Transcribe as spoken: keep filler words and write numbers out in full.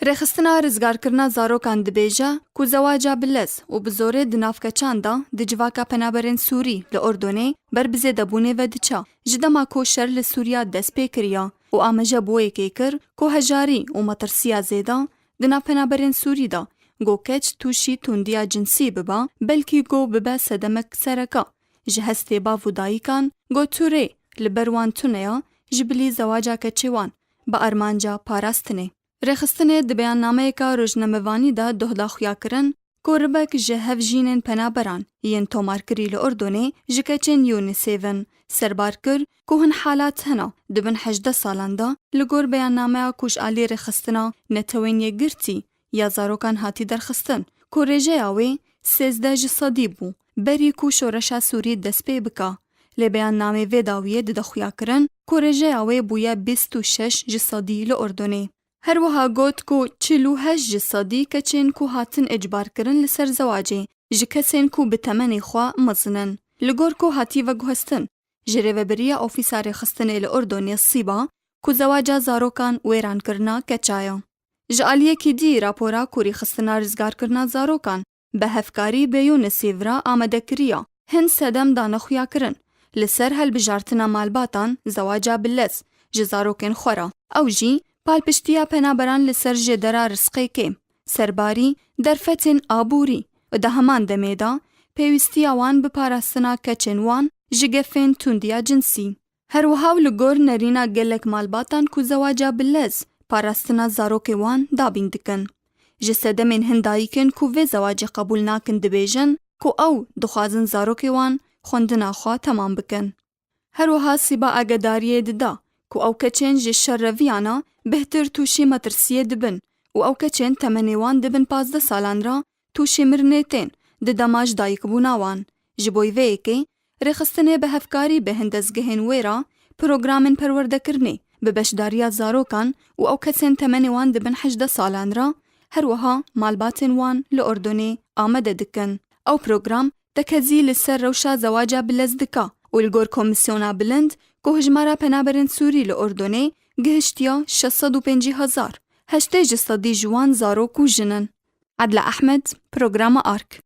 Rêxistina rizgarkirina zarokan dibêje ku zewaca bi lez û bi zorê di nav keçan de di civaka penaberên Sûrî li Urdunê ber bi zêdebûnê ve diçe. Ji dema ku şer li Sûriya dest pê kiriya û ameje bi wê yekê kir ku hejarî û metirsiya zêde di nav penaberên Sûrî de, ku keç tûşî tundiya cinsî bibe, belkî ku bibe sedemek sereke ji hestê bav û dayikan, ku tu rê li ber wan tune ye ji bilî zewaca keçê wan bi armanca parastinê. Rêxistinê di beyannameyeka rojnamevanî de doh da xuya kirin ku ribek ji hevjînên penaberan yên tomarkirî li Urdunê ji keçên UNICEF in, serbar kir ku hin halat hene di bin hejdeh salan de li gor beyannameya ku ji alî Rêxistina Netewên Yekgirtî ya Zarokan hatî derxistin, ku rêjeya wê sêzdeh ji sedî bû, berî ku şoreşa Sûrî dest pê bike. Lê beyannamê vê dawiyê dide xuya kirin ku rêjeya wê bûye bîst û şeş ji sedî li Urdunê. Her wiha got ku çil û heşt ji sedî keçên ku hatin ecbarkirin li ser zewacê ji kesên ku bi temenê xwe mezin in. Li gor ku hatî veguhestin, ji rêvebiriya Ofîsa Rêxistinê li Urdunê, SIBA, ku zewaca zarokan wêrankirina keça ye. Ji aliyekî dî, rapora ku Rêxistina Rizgarkirina Zarokan bi hevkarî bi UNICEF re amade kiriya, hin sedem dane xuya kirin li ser helbijartina malbatan zewaca bi lez ji zarokên xwe re. Ew jî palpiştiya penaberan li ser jêdera rizqê kêm, serbarî, derfetên aborî û di heman demê de pêwîstiya wan bi parastina keçên wan ji gefên tundiya cinsî. Her wiha û li gor nerîna gelek malbatan ku zewaca bi lez parastina zarokê wan dabîn dikin. Ji sedemên hin dayikên ku vê zewacê qebûl nakin dibêjin ku ew dixwazin zarokê wan xwendina xwe temam bikin. Her wiha SIBA agedariyê dida ku ew keçên ji şer re viyana bêhtir tûşî metirsiyê dibin û ew keçên temenê wan di bin pazdeh salan re tûşî mirinê tên di dema ji dayikbûna wan. Ji bo vê yekê, Rêxistinê bi hevkarî bi hin dezgehên wê re programên perwerdekirinê bi beşdariya zarokan û ew kesên temenê wan di bin hejdeh salan re, her wiha malbatên wan li Urdunê amade dikin. Ew program tekezî li ser rewşa zewaca bi lez dike û li gor Komîsyona Bilind ku hijmara penaberên Sûrî li Urdunê gihiştiya şeş sed û pêncî hezar, heştê ji sedî ji wan zarok û jin in. Edla Ehmed, Programa Ark.